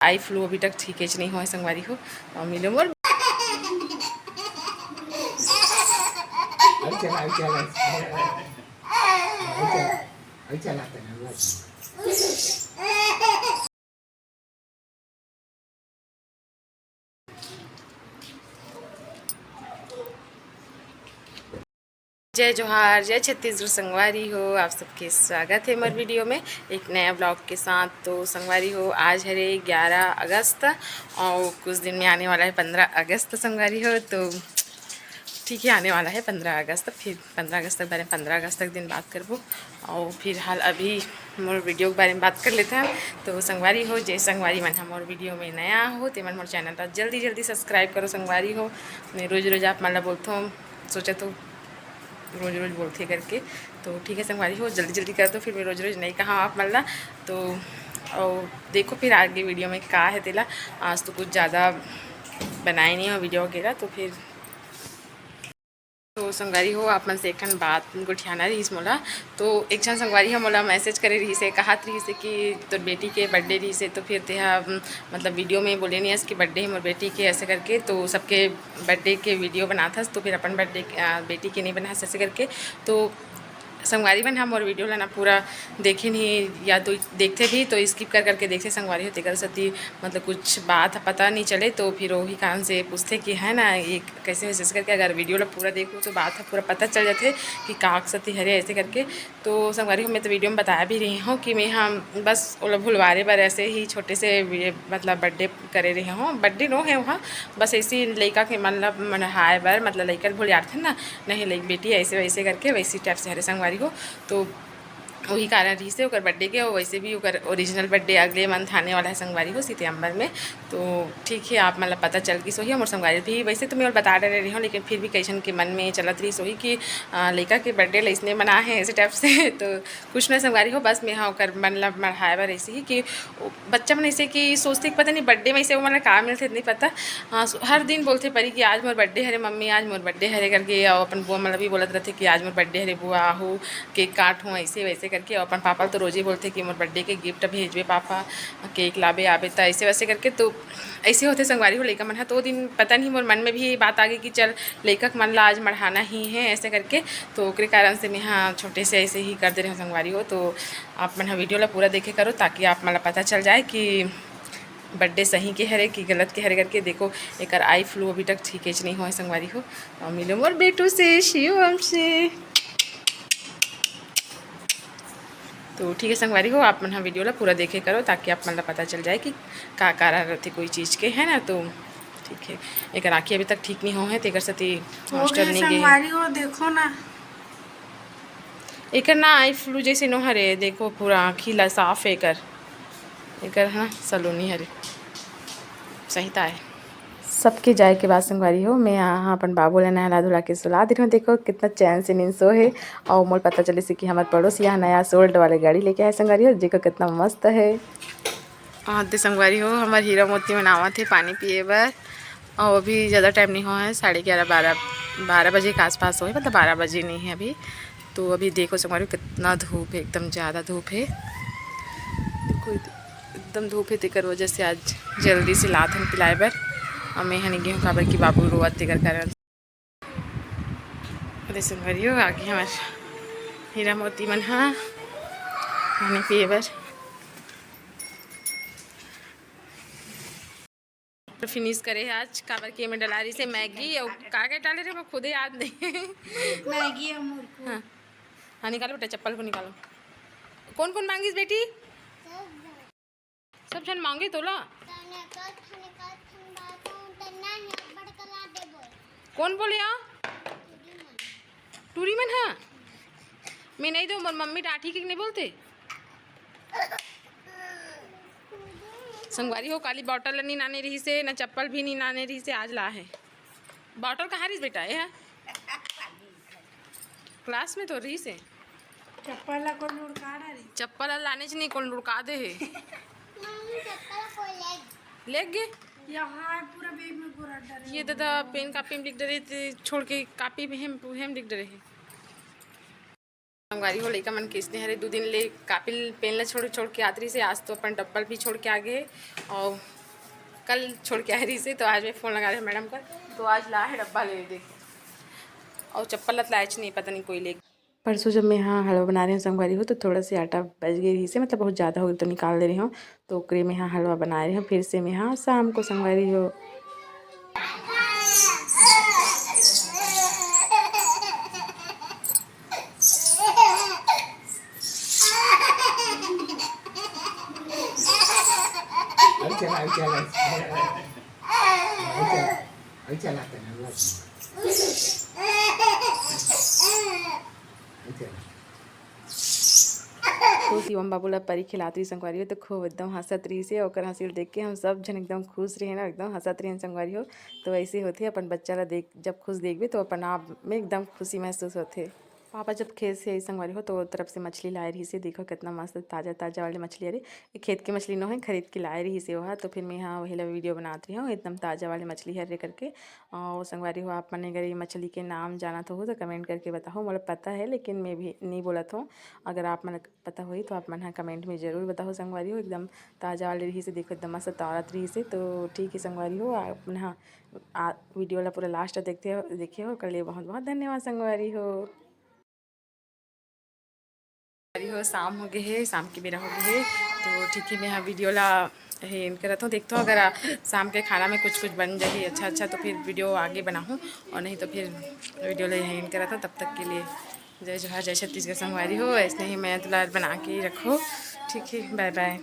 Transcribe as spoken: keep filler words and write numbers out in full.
Eye flu अभी तक ठीक है नहीं हुआ है संगवारी हो। और मिलो मोर। अभी चला, अभी चला, अभी चला, अभी चला, अभी चला। जय जोहार, जय छत्तीसगढ़ संगवारी हो, आप सबके स्वागत है मोर वीडियो में एक नया ब्लॉग के साथ। तो संगवारी हो, आज हरे ग्यारह अगस्त और कुछ दिन में आने वाला है पंद्रह अगस्त संगवारी हो। तो ठीक है, आने वाला है पंद्रह अगस्त, फिर पंद्रह अगस्त के बारे में, पंद्रह अगस्त तक दिन बात करबो और फिलहाल अभी मोर वीडियो के बारे में बात कर लेते हैं। तो संगवारी हो, जे संगवारी मन ह मोर वीडियो में नया हो, ते मन मोर चैनल ला जल्दी जल्दी सब्सक्राइब करो संगवारी हो। मैं रोज रोज आप मन ला बोलथों, सोचत हो रोज रोज बोलथे करके, तो ठीक है संगवारी हो, जल्दी जल्दी कर दो, फिर मैं रोज रोज नहीं कहा आप मन ला। तो और देखो फिर आगे वीडियो में का है तेला। आज तो कुछ ज़्यादा बनाए नहीं हो वीडियो वगैरह, तो फिर तो संगवारी हो, आप मन से एक ठन बात गोठियाना रहिस मोला। तो एक झन संगवारी ह मोला मैसेज करे रहिस हे, कहत रहिस हे कि तोर बेटी के बर्थडे रहिस हे, तो फिर तेहा, मतलब, वीडियो में बोले नहीं हस कि बर्थडे है मोर बेटी के, ऐसे करके। तो सबके बर्थडे के वीडियो बनात हस, तो फिर अपन बर्थडे, अ, बेटी के नहीं बनास, ऐसे करके। तो संगवारी मन ह मोर वीडियो ला ना पूरा देखे नहीं, या तो देखते भी तो स्किप कर करके देखते संगवारी हो, तेकर सेती, मतलब, कुछ बात ह पता नहीं चले, तो फिर वही कारण से पूछते कि है ना, ये कैसे मैसेज करके। अगर वीडियो ला पूरा देखो तो बात ह पूरा पता चल जाथे कि का सेती हरे, ऐसे करके। तो संगवारी हो, मैं तो वीडियो में बताया भी रही हूँ कि मैं हम बस ओला भुलवारे बर ऐसे ही छोटे से वे-, मतलब, बर्थडे करे रहे हूँ, बर्थडे नो है वहाँ, बस ऐसे ही लइका के मन ला मनाए बर, मतलब, लइका भुलियारथे ना, नहीं, लाइक, बेटी ऐसे वैसे करके, वैसी टाइप से हरे संगवारी हो। तो वही कारण रहिस हे ओकर बर्थडे के, और वैसे भी ओकर ओरिजिनल बर्थडे अगले मंथ आने वाला है संगवारी हो, सितंबर में। तो ठीक है, आप, मतलब, पता चल गिस होही, मोर संगवारी भी, वैसे तो मैं ओला बता डरे रही हूँ, लेकिन फिर भी कइसन के मन में चलत रहिस होही कि, अ, लइका के बर्थडे ला इसने मना है, ऐसे टाइप से। तो कुछ नहीं संगवारी हो, बस मैं, हाँ, ओकर मन ला मढ़ाए बर ऐसे ही कि बच्चा मन ऐसे कि सोचथे कि पता नहीं बर्थडे में ऐसे वो मन ला का मिलथे, नहीं पता। हाँ, सो-, हर दिन बोलथे परी कि आज मोर बर्थडे हरे मम्मी, आज मोर बर्थडे हरे करके, और अपन बुआ मन ला भी बोलत रहथे कि आज मोर बर्थडे हरे बुआ, आहू, केक काटहूँ, ऐसे वैसे करके। और अपन पापा ल तो रोजे बोलथे कि मोर बर्थडे के गिफ्ट भेजबे पापा, केक लाबे आबे, त ऐसे वैसे करके। तो ऐसे होथे संगवारी हो लइका मन ह। तो दिन पता नहीं मोर मन में भी ये बात आ गई कि चल लइका के मन ला आज मढ़ाना ही है, ऐसे करके। तो ओकरे कारण से मैं हा छोटे से ऐसे ही कर दे रहे हूँ संगवारी हो। तो आप मन ह वीडियो ला पूरा देखे करो, ताकि आप मन ला पता चल जाए कि बर्थडे सही के हरे कि गलत के हरे करके। देखो, एकर आई फ्लू अभी तक ठीक नहीं हुआ है संगवारी हो। और मिलो मोर बेटू से, शिवम से। तो ठीक है संगवारी हो, आप मन ह वीडियो ला पूरा देखे करो, ताकि आप मन ला पता चल जाए कि का कारण रहथे कोई चीज़ के, है ना। तो ठीक है, एकर आँखी अभी तक ठीक नहीं हो है, तेकर सेती हो हॉस्टल गया नहीं गए। संगवारी हो, देखो ना। एकर ना आई फ्लू जैसे नो हरे, देखो पूरा आँखी ला साफ है एकर, एकर है ना सलोनी हरे, सही ता है। सबके जाए के बाद संगवारी हो, मैं यहाँ अपन बाबू ला नहला धुला के सुला दे रहे हूँ। देखो कितना चैन से नींद सो है। और मोर पता चले से कि हमारे पड़ोसी यहाँ नया सोल्ड वाले गाड़ी लेके आए संगवारी हो, जेकर कितना मस्त है। हाँ, दे संगवारी हो, हमारे हीरा मोती मन आवत हे पानी पिए बर। और अभी ज़्यादा टाइम नहीं हुआ है, साढ़े ग्यारह, बारह, बारह बजे के आसपास हुआ है, मतलब बारह बजे नहीं है अभी। तो अभी देखो संगवारी, कितना धूप है, एकदम ज़्यादा धूप है। देखो, एकदम धूप है, तेकर वजह से आज जल्दी से लात हन पिलाए बर। और मैं हनी गेहूँ काबर कि बाबू रोवत, तेकर कारण। अरे संगवारी हो, आगे हमारे हीरा मोती मन हा पानी पिए बर। फिनिश करे हे आज, काबर के में डला रही से मैगी और का का डाले रे, मैं खुदे याद नहीं। मैगी और मुरकुट। हाँ, हाँ, निकालो बेटा, चप्पल को निकालो। कौन कौन मांगिस बेटी? सब झन मांगे तोला। कौन बोले? हाँ, टूरी मन। हाँ, मैं नहीं दो, मोर मम्मी डांटी कि नहीं बोलते। संगवारी हो, काली बॉटल नी नाने रही से, ना चप्पल भी नी नाने रही से, आज ला है। बॉटल कहाँ रही बेटा? ये है क्लास में तो रही से। चप्पल ला कोई लुढ़का डारी। चप्पल ला लाने च नहीं, कौन लुढ़का दे है। मम्मी, चप्पल को ले। ले गए? यहाँ पूरा बैग में पूरा डरे ये दादा पेन कापी में लिख डरे थे, छोड़ के कापी में हम, हम लिख डरे हैं। संगवारी हो, लइका मन किसने हरे दू दिन ले कापिल पेन ला छोड़ छोड़ के आत रहिसे, आज तो अपन डब्बा ल भी छोड़ के आ गे हे और कल छोड़ के आए रहिसे, तो आज मैं फोन लगा रहे मैडम कर, तो आज ला हे डब्बा ले, देखो। और चप्पल लत लायच नहीं, पता नहीं कोई ले। परसों जब मैं यहाँ हलवा बना रहे हूँ संगवारी हो, तो थोड़ा से आटा बच गई रहिसे, मतलब बहुत ज़्यादा हो गई तो निकाल दे रही हूँ, तो ओकरे में यहाँ हलवा बना रही हूँ फिर से मैं यहाँ शाम को संगवारी हो। तो शिवम बाबू ला परी खिलात रही संगवारी हो, तो खूब एकदम हंसत रही से, ओकर हंसी ल देख के हम सब झन एकदम खुश रहे ना, एकदम हंसत रहे संगवारी हो। तो ऐसे होथे, अपन बच्चा ला देख, जब खुश देखबे तो अपन आप में एकदम खुशी महसूस होथे। पापा जब खेत से आई संगवारी हो, तो वो तरफ से मछली लाए रही से, देखो कितना मस्त ताजा ताजा वाले मछली। अरे, ये खेत के मछली नो है, खरीद के लाए रही से वह, तो फिर मैं यहाँ वही ला वीडियो बनात रही हूँ, एकदम ताजा वाले मछली हर रे करके। और संगवारी हो, आप मन अगर ये मछली के नाम जानत हो तो कमेंट करके बताओ, मोला पता है लेकिन मैं भी नहीं बोलत हूँ। अगर आप मन पता होही तो आप मन ह कमेंट में जरूर बताओ संगवारी हो, एकदम ताजा वाले रही से, देखो एकदम मस्त तौरत रही से। तो ठीक है संगवारी हो, आप मन ह आ वीडियो ला पूरा लास्ट तक देखते हो, देखे हो, ओकर लिए बहुत बहुत धन्यवाद संगवारी हो। संगवारी हो, शाम हो गए है, शाम के बेरा हो गए है, तो ठीक है, मैं यहाँ वीडियो ला एंड करत हूँ। देखते हो अगर आ, शाम के खाना में कुछ कुछ बन जाही अच्छा अच्छा, तो फिर वीडियो आगे बनाहूँ, और नहीं तो फिर वीडियो ला एंड करत हूँ। तब तक के लिए जय जोहार, जय छत्तीसगढ़ संगवारी हो। ऐसे ही मैं तुला बना के रखो, ठीक है, बाय बाय।